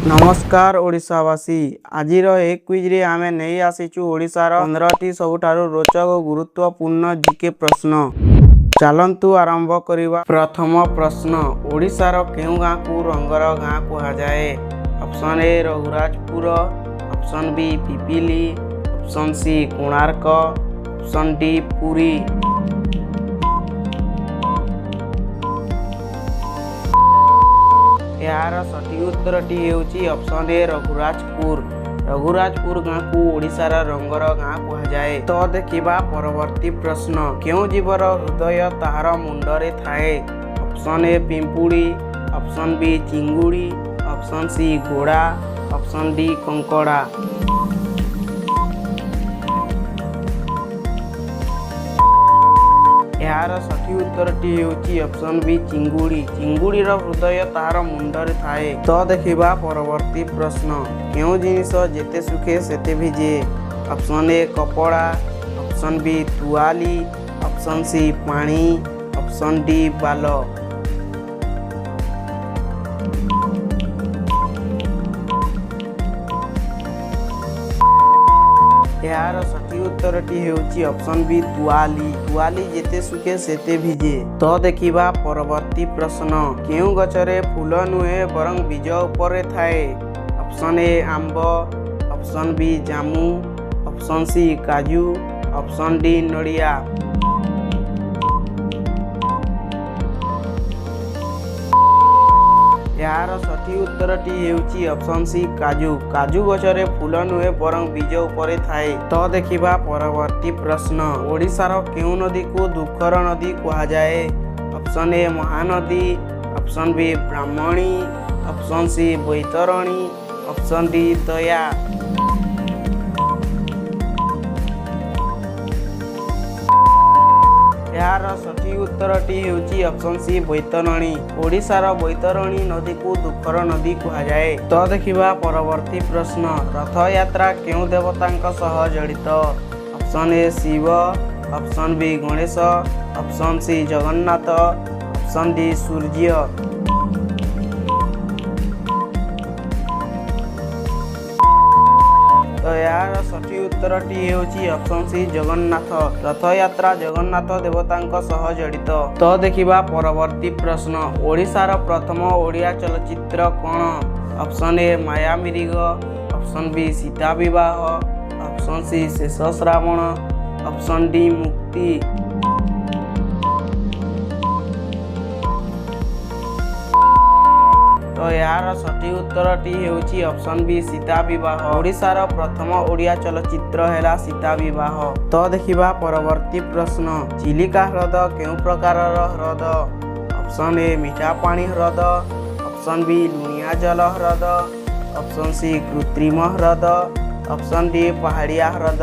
ନମସ୍କାର ଓଡ଼ିଶାବାସୀ। ଆଜିର ଏହି କ୍ୱିଜ୍ରେ ଆମେ ନେଇ ଆସିଛୁ ଓଡ଼ିଶାର 15ଟି ସବୁଠାରୁ ରୋଚକ ଓ ଗୁରୁତ୍ୱପୂର୍ଣ୍ଣ ଜିକେ ପ୍ରଶ୍ନ। ଚାଲନ୍ତୁ ଆରମ୍ଭ କରିବା। ପ୍ରଥମ ପ୍ରଶ୍ନ, ଓଡ଼ିଶାର କେଉଁ ଗାଁକୁ ରଙ୍ଗର ଗାଁ କୁହାଯାଏ? Option A Raghurajpur, option B Pipili, option C Konark, option D Puri. ଏହାର ସଠିକ୍ ଉତ୍ତରଟି ହେଉଛି ଅପସନ୍ ଏ ରଘୁରାଜପୁର। ରଘୁରାଜପୁର ଗାଁକୁ ଓଡ଼ିଶାର ରଙ୍ଗର ଗାଁ କୁହାଯାଏ। ତ ଦେଖିବା ପରବର୍ତ୍ତୀ ପ୍ରଶ୍ନ, କେଉଁ ଜୀବର ହୃଦୟ ତାହାର ମୁଣ୍ଡରେ ଥାଏ? ଅପସନ୍ ଏ ପିମ୍ପୁଡ଼ି, ଅପସନ୍ ବି ଚିଙ୍ଗୁଡ଼ି, ଅପସନ୍ ସି ଘୋଡ଼ା, ଅପସନ୍ ଡି କଙ୍କଡ଼ା। ଏହାର ସଠିକ୍ ଉତ୍ତରଟି ହେଉଛି ଅପସନ୍ ବି ଚିଙ୍ଗୁଡ଼ି। ଚିଙ୍ଗୁଡ଼ିର ହୃଦୟ ତାହାର ମୁଣ୍ଡରେ ଥାଏ। ତ ଦେଖିବା ପରବର୍ତ୍ତୀ ପ୍ରଶ୍ନ, କେଉଁ ଜିନିଷ ଯେତେ ଶୁଖେ ସେତେ ଭିଜେ? ଅପସନ୍ ଏ କପଡ଼ା, ଅପସନ୍ ବି ତୁଆଲି, ଅପସନ୍ ସି ପାଣି, ଅପସନ୍ ଡି ବାଲ। ଏହାର ସଠିକ୍ ଉତ୍ତରଟି ହେଉଛି ଅପସନ୍ ବି ତୁଆଲି। ତୁଆଲି ଯେତେ ଶୁଖେ ସେତେ ଭିଜେ। ତ ଦେଖିବା ପରବର୍ତ୍ତୀ ପ୍ରଶ୍ନ, କେଉଁ ଗଛରେ ଫୁଲ ନୁହେଁ ବରଂ ବୀଜ ଉପରେ ଥାଏ? ଅପସନ୍ ଏ ଆମ୍ବ, ଅପସନ୍ ବି ଜାମୁ, ଅପସନ୍ ସି କାଜୁ, ଅପସନ୍ ଡି ନଡ଼ିଆ। ଏହାର ସଠିକ୍ ଉତ୍ତରଟି ହେଉଛି ଅପସନ୍ ସି କାଜୁ। କାଜୁ ଗଛରେ ଫୁଲ ନୁହେଁ ବରଂ ବୀଜ ଉପରେ ଥାଏ। ତ ଦେଖିବା ପରବର୍ତ୍ତୀ ପ୍ରଶ୍ନ, ଓଡ଼ିଶାର କେଉଁ ନଦୀକୁ ଦୁଃଖର ନଦୀ କୁହାଯାଏ? Option A Mahanadi, option B Brahmani, option C Baitarani, option D ଦୟା। ଏହାର ସଠିକ୍ ଉତ୍ତରଟି ହେଉଛି ଅପସନ୍ ସି ବୈତରଣୀ। ଓଡ଼ିଶାର ବୈତରଣୀ ନଦୀକୁ ଦୁଃଖର ନଦୀ କୁହାଯାଏ। ତ ଦେଖିବା ପରବର୍ତ୍ତୀ ପ୍ରଶ୍ନ, ରଥଯାତ୍ରା କେଉଁ ଦେବତାଙ୍କ ସହ ଜଡ଼ିତ? Option A Shiva, option B Ganesh, option C Jagannath, option D ସୂର୍ଯ୍ୟ। ତ ଏହାର ସଠିକ୍ ଉତ୍ତରଟି ହେଉଛି ଅପସନ୍ ସି ଜଗନ୍ନାଥ। ରଥଯାତ୍ରା ଜଗନ୍ନାଥ ଦେବତାଙ୍କ ସହ ଜଡ଼ିତ। ତ ଦେଖିବା ପରବର୍ତ୍ତୀ ପ୍ରଶ୍ନ, ଓଡ଼ିଶାର ପ୍ରଥମ ଓଡ଼ିଆ ଚଳଚ୍ଚିତ୍ର କ'ଣ? Option A Maya Miriga, option B Sita Bibaha, option C ଶେଷ ଶ୍ରାବଣ, ଅପସନ୍ ଡି ମୁକ୍ତି। ତ ଏହାର ସଠିକ୍ ଉତ୍ତରଟି ହେଉଛି ଅପସନ୍ ବି ସୀତା ବିବାହ। ଓଡ଼ିଶାର ପ୍ରଥମ ଓଡ଼ିଆ ଚଳଚ୍ଚିତ୍ର ହେଲା ସୀତା ବିବାହ। ତ ଦେଖିବା ପରବର୍ତ୍ତୀ ପ୍ରଶ୍ନ, ଚିଲିକା ହ୍ରଦ କେଉଁ ପ୍ରକାରର ହ୍ରଦ? ଅପସନ୍ ଏ ମିଠା ପାଣି ହ୍ରଦ, ଅପସନ୍ ବି ଲୁଣିଆ ଜଳ ହ୍ରଦ, ଅପସନ୍ ସି କୃତ୍ରିମ ହ୍ରଦ, ଅପସନ୍ ଡି ପାହାଡ଼ିଆ ହ୍ରଦ।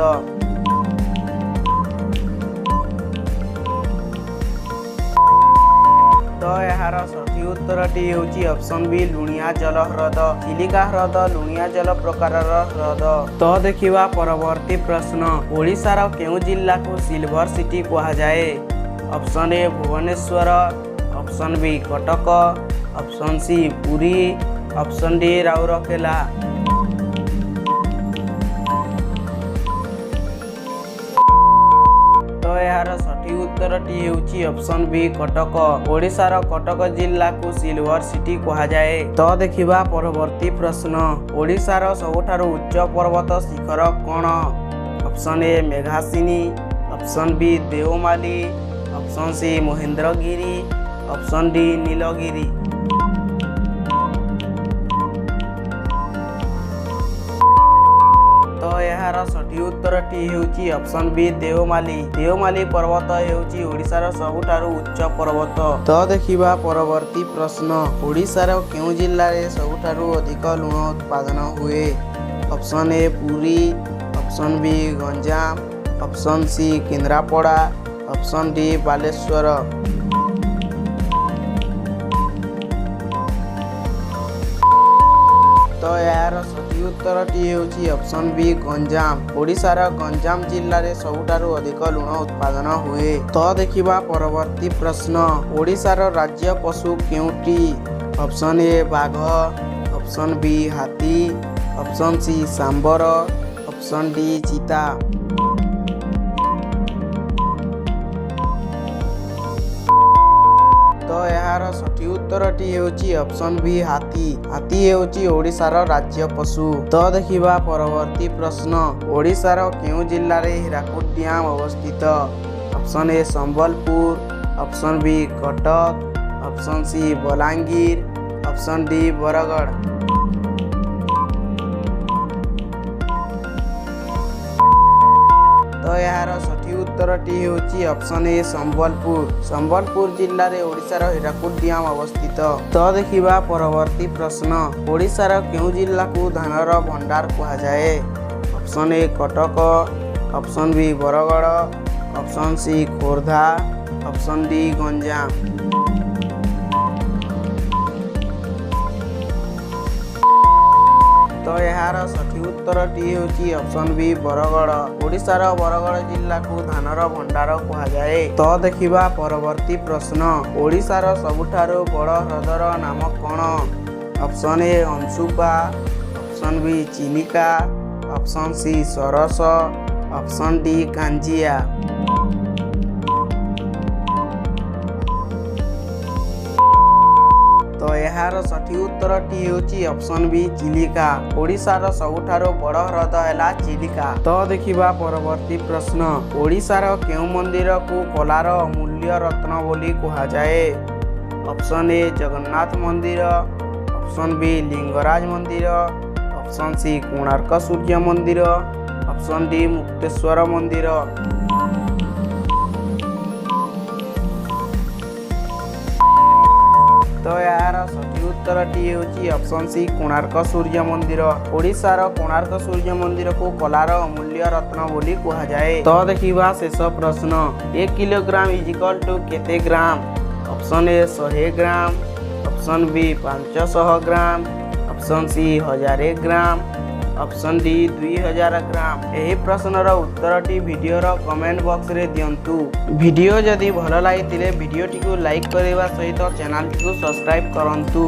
ତ ଏହାର ସଠିକ୍ ଉତ୍ତରଟି ହେଉଛି ଅପସନ୍ ବି ଲୁଣିଆ ଜଳ ହ୍ରଦ। ଚିଲିକା ହ୍ରଦ ଲୁଣିଆ ଜଳ ପ୍ରକାରର ହ୍ରଦ। ତ ଦେଖିବା ପରବର୍ତ୍ତୀ ପ୍ରଶ୍ନ, ଓଡ଼ିଶାର କେଉଁ ଜିଲ୍ଲାକୁ ସିଲଭର ସିଟି କୁହାଯାଏ? Option A Bhubaneswar, option B Cuttack, option C Puri, option D Rourkela. ତ ଏହାର ସଠିକ୍ ଉତ୍ତରଟି ହେଉଛି ଅପସନ୍ ବି କଟକ। ଓଡ଼ିଶାର କଟକ ଜିଲ୍ଲାକୁ ସିଲଭର ସିଟି କୁହାଯାଏ। ତ ଦେଖିବା ପରବର୍ତ୍ତୀ ପ୍ରଶ୍ନ, ଓଡ଼ିଶାର ସବୁଠାରୁ ଉଚ୍ଚ ପର୍ବତ ଶିଖର କ'ଣ? Option A Meghasini, option B Deomali, option C Mahendragiri, option D Nilgiri. ତ ଏହାର ସଠିକ୍ ଉତ୍ତରଟି ହେଉଛି ଅପସନ୍ ବି ଦେଓମାଲି। ଦେଓମାଲି ପର୍ବତ ହେଉଛି ଓଡ଼ିଶାର ସବୁଠାରୁ ଉଚ୍ଚ ପର୍ବତ। ତ ଦେଖିବା ପରବର୍ତ୍ତୀ ପ୍ରଶ୍ନ, ଓଡ଼ିଶାର କେଉଁ ଜିଲ୍ଲାରେ ସବୁଠାରୁ ଅଧିକ ଲୁଣ ଉତ୍ପାଦନ ହୁଏ? Option A Puri, option B Ganjam, option C Kendrapara, option D Balasore. ତ ଏହାର ସଠିକ୍ ଉତ୍ତରଟି ହେଉଛି ଅପସନ୍ ବି ଗଞ୍ଜାମ। ଓଡ଼ିଶାର ଗଞ୍ଜାମ ଜିଲ୍ଲାରେ ସବୁଠାରୁ ଅଧିକ ଲୁଣ ଉତ୍ପାଦନ ହୁଏ। ତ ଦେଖିବା ପରବର୍ତ୍ତୀ ପ୍ରଶ୍ନ, ଓଡ଼ିଶାର ରାଜ୍ୟ ପଶୁ କେଉଁଟି? ଅପସନ୍ ଏ ବାଘ, ଅପସନ୍ ଅପସନ୍ ବି ହାତୀ, option C sambar, option D ଚିତା। ତ ଏହାର ସଠିକ୍ ଉତ୍ତରଟି ହେଉଛି ଅପସନ୍ ବି ହାତୀ। ହାତୀ ହେଉଛି ଓଡ଼ିଶାର ରାଜ୍ୟ ପଶୁ। ତ ଦେଖିବା ପରବର୍ତ୍ତୀ ପ୍ରଶ୍ନ। ଓଡ଼ିଶାର କେଉଁ ଜିଲ୍ଲାରେ ହୀରାକୁଦ ଡ୍ୟାମ୍ ଅବସ୍ଥିତ? Option A Sambalpur, option B Cuttack, option C Balangir, option D Bargarh. ତ ଏହାର ସଠିକ୍ ଉତ୍ତରଟି ହେଉଛି ଅପସନ୍ ଏ ସମ୍ବଲପୁର। ସମ୍ବଲପୁର ଜିଲ୍ଲାରେ ଓଡ଼ିଶାର ହୀରାକୁଦ ଡ୍ୟାମ୍ ଅବସ୍ଥିତ। ତ ଦେଖିବା ପରବର୍ତ୍ତୀ ପ୍ରଶ୍ନ। ଓଡ଼ିଶାର କେଉଁ ଜିଲ୍ଲାକୁ ଧାନର ଭଣ୍ଡାର କୁହାଯାଏ? Option A Cuttack, option B Bargarh, option C Khordha, option D Ganjam. ତ ଏହାର ସଠିକ୍ ଉତ୍ତରଟି ହେଉଛି ଅପସନ୍ ବି ବରଗଡ଼। ଓଡ଼ିଶାର ବରଗଡ଼ ଜିଲ୍ଲାକୁ ଧାନର ଭଣ୍ଡାର କୁହାଯାଏ। ତ ଦେଖିବା ପରବର୍ତ୍ତୀ ପ୍ରଶ୍ନ। ଓଡ଼ିଶାର ସବୁଠାରୁ ବଡ଼ ହ୍ରଦର ନାମ କ'ଣ? ଅପସନ୍ ଏ Anshupa, option B Chilika, option C ସରସ, ଅପସନ୍ ଡି କାଞ୍ଜିଆ। ତ ଏହାର ସଠିକ୍ ଉତ୍ତରଟି ହେଉଛି ଅପସନ୍ ବି ଚିଲିକା। ଓଡ଼ିଶାର ସବୁଠାରୁ ବଡ଼ ହ୍ରଦ ହେଲା ଚିଲିକା। ତ ଦେଖିବା ପରବର୍ତ୍ତୀ ପ୍ରଶ୍ନ। ଓଡ଼ିଶାର କେଉଁ ମନ୍ଦିରକୁ କଳାର ଅମୂଲ୍ୟ ରତ୍ନ ବୋଲି କୁହାଯାଏ? ଅପସନ୍ ଏ ଜଗନ୍ନାଥ ମନ୍ଦିର, ଅପସନ୍ ବି ଲିଙ୍ଗରାଜ ମନ୍ଦିର, ଅପସନ୍ ସି କୋଣାର୍କ ସୂର୍ଯ୍ୟ ମନ୍ଦିର, ଅପସନ୍ ଡି ମୁକ୍ତେଶ୍ୱର ମନ୍ଦିର। ତ ଏହାର ସଠିକ୍ ଉତ୍ତରଟି ହେଉଛି ଅପସନ୍ ସି କୋଣାର୍କ ସୂର୍ଯ୍ୟ ମନ୍ଦିର। ଓଡ଼ିଶାର କୋଣାର୍କ ସୂର୍ଯ୍ୟ ମନ୍ଦିରକୁ କଳାର ଅମୂଲ୍ୟ ରତ୍ନ ବୋଲି କୁହାଯାଏ। ତ ଦେଖିବା ଶେଷ ପ୍ରଶ୍ନ। 1 କିଲୋଗ୍ରାମ is equal to କେତେ gram? Option A 100 gram, option B 500 gram, option C 1000 gram, option D 2000 gram. ଏହି ପ୍ରଶ୍ନର ଉତ୍ତରଟି ଭିଡ଼ିଓର କମେଣ୍ଟ ବକ୍ସରେ ଦିଅନ୍ତୁ। ଭିଡ଼ିଓ ଯଦି ଭଲ ଲାଗିଥିଲେ, ଭିଡ଼ିଓଟିକୁ ଲାଇକ୍ କରିବା ସହିତ ଚ୍ୟାନେଲଟିକୁ ସବସ୍କ୍ରାଇବ୍ କରନ୍ତୁ।